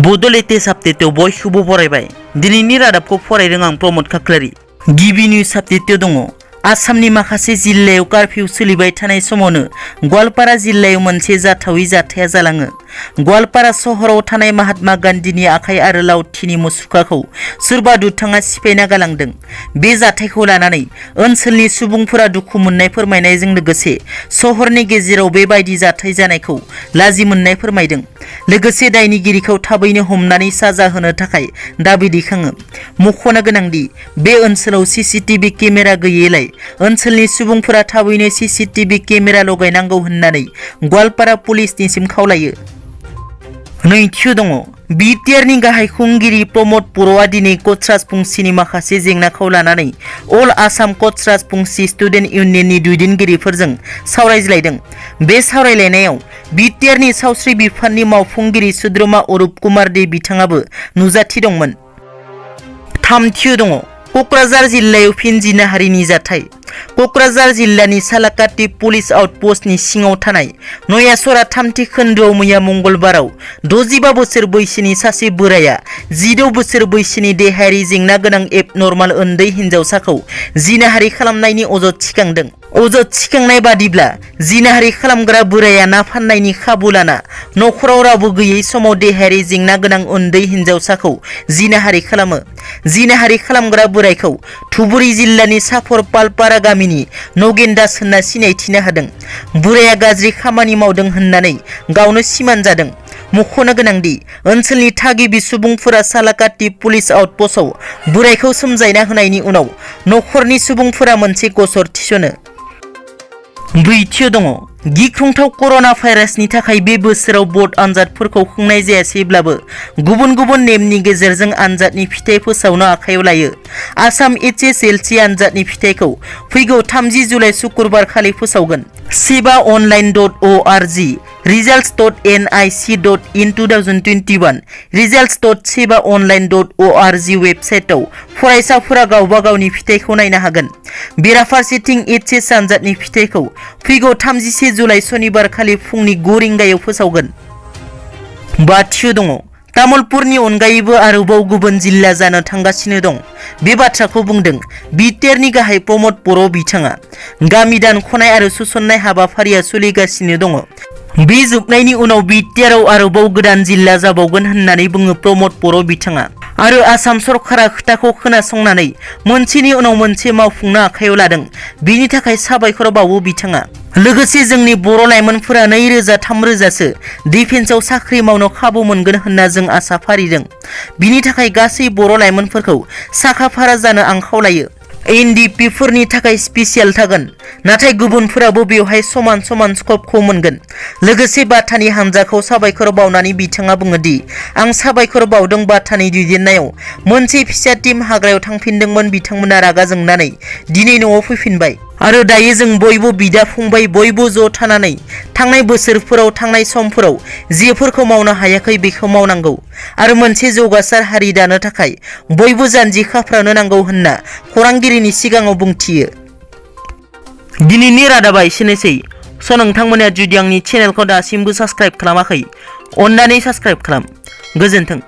Bodo latest update बयखौबो बरायबाय दिनैनि रादाबखौ फरायदों आं प्रमोद खाख्लारि गिबि निउज आपडेट दङ आसामनि माखासे जिल्लायाव कारफिउ सोलिबाय थानाय समावनो गवालपारा जिल्लायाव मोनसे जाथावै जाथाया जालाङो गवालपारा सहराव थानाय महात्मा गान्धीनि आखाइ आरो लावथिनि मुसुखाखौ सोरबा दुथाङा सिफायना गालांदों बे जाथायखौ लानानै ओनसोलनि सुबुंफोरा दुखु मोननाय फोरमायनायजों लोगोसे सहरनि गेजेराव बेबायदि जाथाय जानायखौ लाजि मोननाय फोरमायदों लोगोसे दायनिगिरिखौ थाबैनो हमनानै साजा होनो थाखाय दाबि दैखाङो मख'नो गोनांदि बे ओनसोलाव सीसीटीवी केमेरा गैयैलाय ओनसोलनि सुबुंफोरा थाबैनो सीसीटीवी केमेरा लगायनांगौ होननानै गवालपारा पुलिसनिसिम खावलायो नैथियाव दङ बिटिआरनि गाहाय खुंगिरि प्रमोद बर'आ दिनै कच राजबंसीनि माखासे जेंनाखौ लानानै अल आसाम कच राजबंसी स्टुडेन्ट इउनियननि दैदेनगिरिफोरजों सावरायज्लायदों बे सावरायलायनायाव बिटिआरनि सावस्रि बिफाननि मावफुंगिरि सोद्रोमा अरुप कुमार दे बिथाङाबो नुजाथि दंमोन थामथियाव दङ क'क्राझार जिल्लायाव फिन जिनाहारिनि जाथाय क'क्राझार जिल्लानि सालाकाटि पुलिस आउटपस्टनि सिङाव थानाय नयासरा थामथि खोन्दोआव मैया मंगलबाराव 65 बोसोर बैसोनि सासे बोराया 16 बोसोर बैसोनि देहायारि जेंना गोनां एबनर्माल उन्दै हिन्जावसाखौ जिनाहारि खालामनायनि अजद थिखांदों अजद थिखांनाय बादिब्ला जिनाहारि खालामग्रा बोराया ना फाननायनि खाबु लाना नखराव रावबो गैयै समाव देहायारि जेंना गोनां उन्दै हिन्जावसाखौ जिनाहारि खालामो जिनाहारि खालामग्रा बोरायखौ धुबुरी जिल्लानि साफर पालपारा गामिनि नगेनदास होनना सिनायथिनो हादों बोराया गाज्रि खामानि मावदों होननानै गावनो सिमान जादों मख'नो गोनांदि ओनसोलनि थागिबि सुबुंफोरा सालाकाटि पुलिस आउटपस्टआव बोरायखौ सोमजायना होनायनि उनाव नखरनि सुबुंफोरा मोनसे गसर थिसनो ब्रैथियाव दङ गिख्रंथाव कर'ना भाइरासनि थाखाय बे बोसोराव बोर्ड आनजादफोरखौ खुंनाय जायासैब्लाबो गुबुन गुबुन नेमनि गेजेरजों आनजादनि फिथाइ फोसावनो आखायाव लायो आसाम HSLC आनजादनि फिथाइखौ फैगौ 30 जुलाइ शुक्रबार खालि फोसावगोन sebaonline.org results.nic.in 2021 results.sebaonline.org वेबसाइटआव फरायसाफोरा गावबा गावनि फिथाइखौ नायनो हागोन बेराफारसेथिं HS आनजादनि फिथाइखौ फैगौ 31 जुलाइ शनिबार खालि फुंनि 9 रिंगायाव फोसावगोन बाथियाव दङ तामुलपुरनि अनगायैबो आरोबाव गुबुन जिल्ला जानो थांगासिनो दं बे बाथ्राखौ बुंदों बिटिआरनि गाहाय प्रमोद बर' बिथाङा गामि दानख'नाय आरो सुसननाय हाबाफारिया सोलिगासिनो दङ बे जोबनायनि उनाव बिटिआरआव आरोबाव गोदान जिल्ला जाबावगोन होननानै बुङो प्रमोद बर' बिथाङा आरो आसाम सरकारा खोथाखौ खोनासंनानै मोनसेनि उनाव मोनसे मावफुंनो आखायाव लादों बेनि थाखाय साबायखर बावो बिथाङा लोगोसे जोंनि बर' लाइमोनफोरा 2000-3000सो डिफेन्सआव साख्रि मावनो खाबु मोनगोन होनना जों आसा फारिदों बिनि थाखाय गासै बर' लाइमोनफोरखौ साखाफारा जानो आं खावलायो NDP फोरनि थाखाय स्पेसियेल थागोन नाथाय गुबुनफोराबो बेवहाय समान समान स्कपखौ मोनगोन लोगोसे बाथानि हानजाखौ साबायखर बावनानै बिथाङा बुङोदि आं साबायखर बावदों बाथानि दैदेननायाव मोनसे फिसा टीम हाग्रायाव थांफिनदोंमोन बिथांमोना रागा जोंनानै दिनै न'आव फैफिनबाय आरो दायो जों बयबो बिदा फंबाय बयबो ज' थानानै थांनाय बोसोरफोराव थांनाय समफोराव जेफोरखौ मावनो हायाखै बेखौ मावनांगौ आरो मोनसे जौगासार हारि दानो थाखाय बयबो जानजि खाफ्रानो नांगौ होनना खौरांगिरिनि सिगाङाव बुंथियो दिनैनि रादाबा एसेनोसै नोंथांमोना जुदि आंनि चेनेलखौ दासिमबो साबस्क्राइब खालामाखै अन्नानै साबस्क्राइब खालाम गोजोन्थों।